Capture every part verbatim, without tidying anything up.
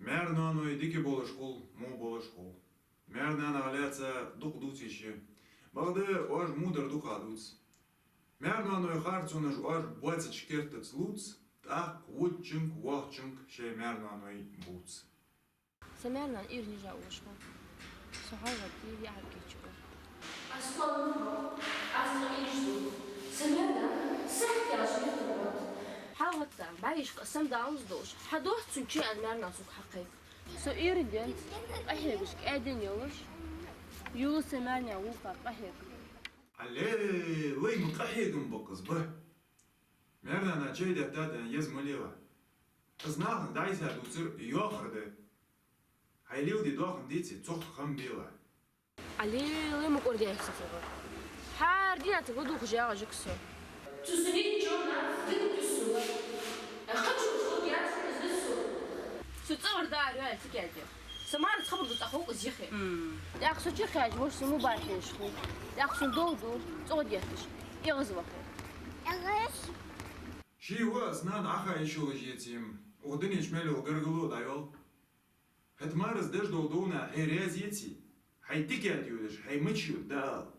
Маьр-ноаной дика болаш хул, во болаш хул. Маьр-нанах лаьца дукха дувц уж. Бакъда оаш мудар дукха дувц. Маьр-ноаной харцонаш оаш боацача кертаца лувц, тӀаккха воччунга, воккхачунга шоай маьр-ноаной бувц. Са маьр-нана Ӏуйранна йижа волаш ва. Со хьалгӀатта я хьабкийча ва. Аз кхоана ма хов, аз цкъа ийрча ду. Са маьр-нана сахьташ летта ва. ХьалгӀатта, бӀаьшка сам даланза долаш, хьадоаца цун чу аьнна маьр-нана сога хьакхайк. Со Ӏуйран денз къахьегаш кӀаьденна йолаш, йола са маьр-нана вувхар къахьег. Алле, вай ма къахьегам ба-кх из, ба. Маьр-нана чай детта да аьнна еза ма лела. Из нахага дӀайса дувцар йоахар да. Хьай леладе доахан деце, цох хам бела. Алле, лай ма кӀордадаьд цо цӀагӀара. ХӀара дийнахьа цунга ладувгӀаш ягӀаш я-кх со. Цу сунеччо нах дин кусула. Кхачу шо яц из со. Со цӀагӀара дӀаара йоалл цу кӀаьдех. Са маьрца хабар ду цӀа ховкъа зихе. ТӀаккха со чу хаьжа, вож со мубарак хилаш хул. ТӀаккха сона дов ду, цӀогӀа детташ, эгӀазвахар. Ший ва аз нана Ӏаха йиш йолаш еций-м, укх дунен чу мел йола гаргало дӀайоал. ХӀаьта маьрца деш дола довна хье раьза еций, хьай тикет йодаш, хьай мича йода, дӀаала.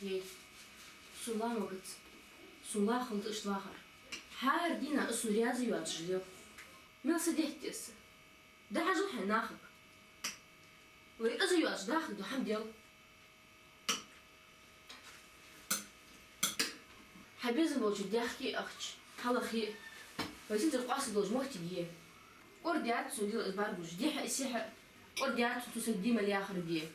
Ей, сона ла магац, сона ла хилда иштта вахар. ХӀара дийнахьа из сона раьза йоацаш лел. Мел са детта из? ДӀахьажал хьай нахага. Вай из йоацаш даха ду хӀама дел. Хьа безам болча даьхке а ахча, хьалхе а, вай синтар къоастадолча моттиге а. КӀордадаьд цун дила из бӀаргагуш, дехьа а, сехьа а, кӀордадаьд цун цу сага дий мел яхар де.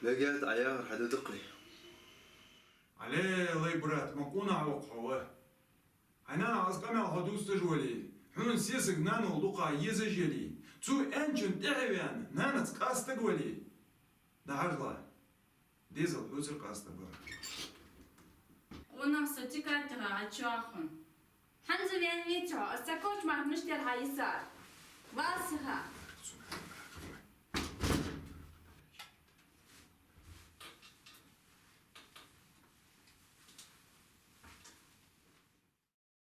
Мегаргья Ӏа яхар хьадувцаргдий? Алле, лай брат, ма къонах ва-кх хьо, ва. Хьай нанах из къамаьл хьо дувцаш вале, хьона сесаг нанал дукха езаш яле, цо аьнначун тӀехьа ваьнна, нанаца къастаргвале, дӀахьажал, дезал хьоцара къаста ба. Къонах, со тикет тӀера Ӏочуяха хьона. ХӀанз ваьнна веций хьо, аз цхьа корчмах мишта яр хьайисар. Вал сиха.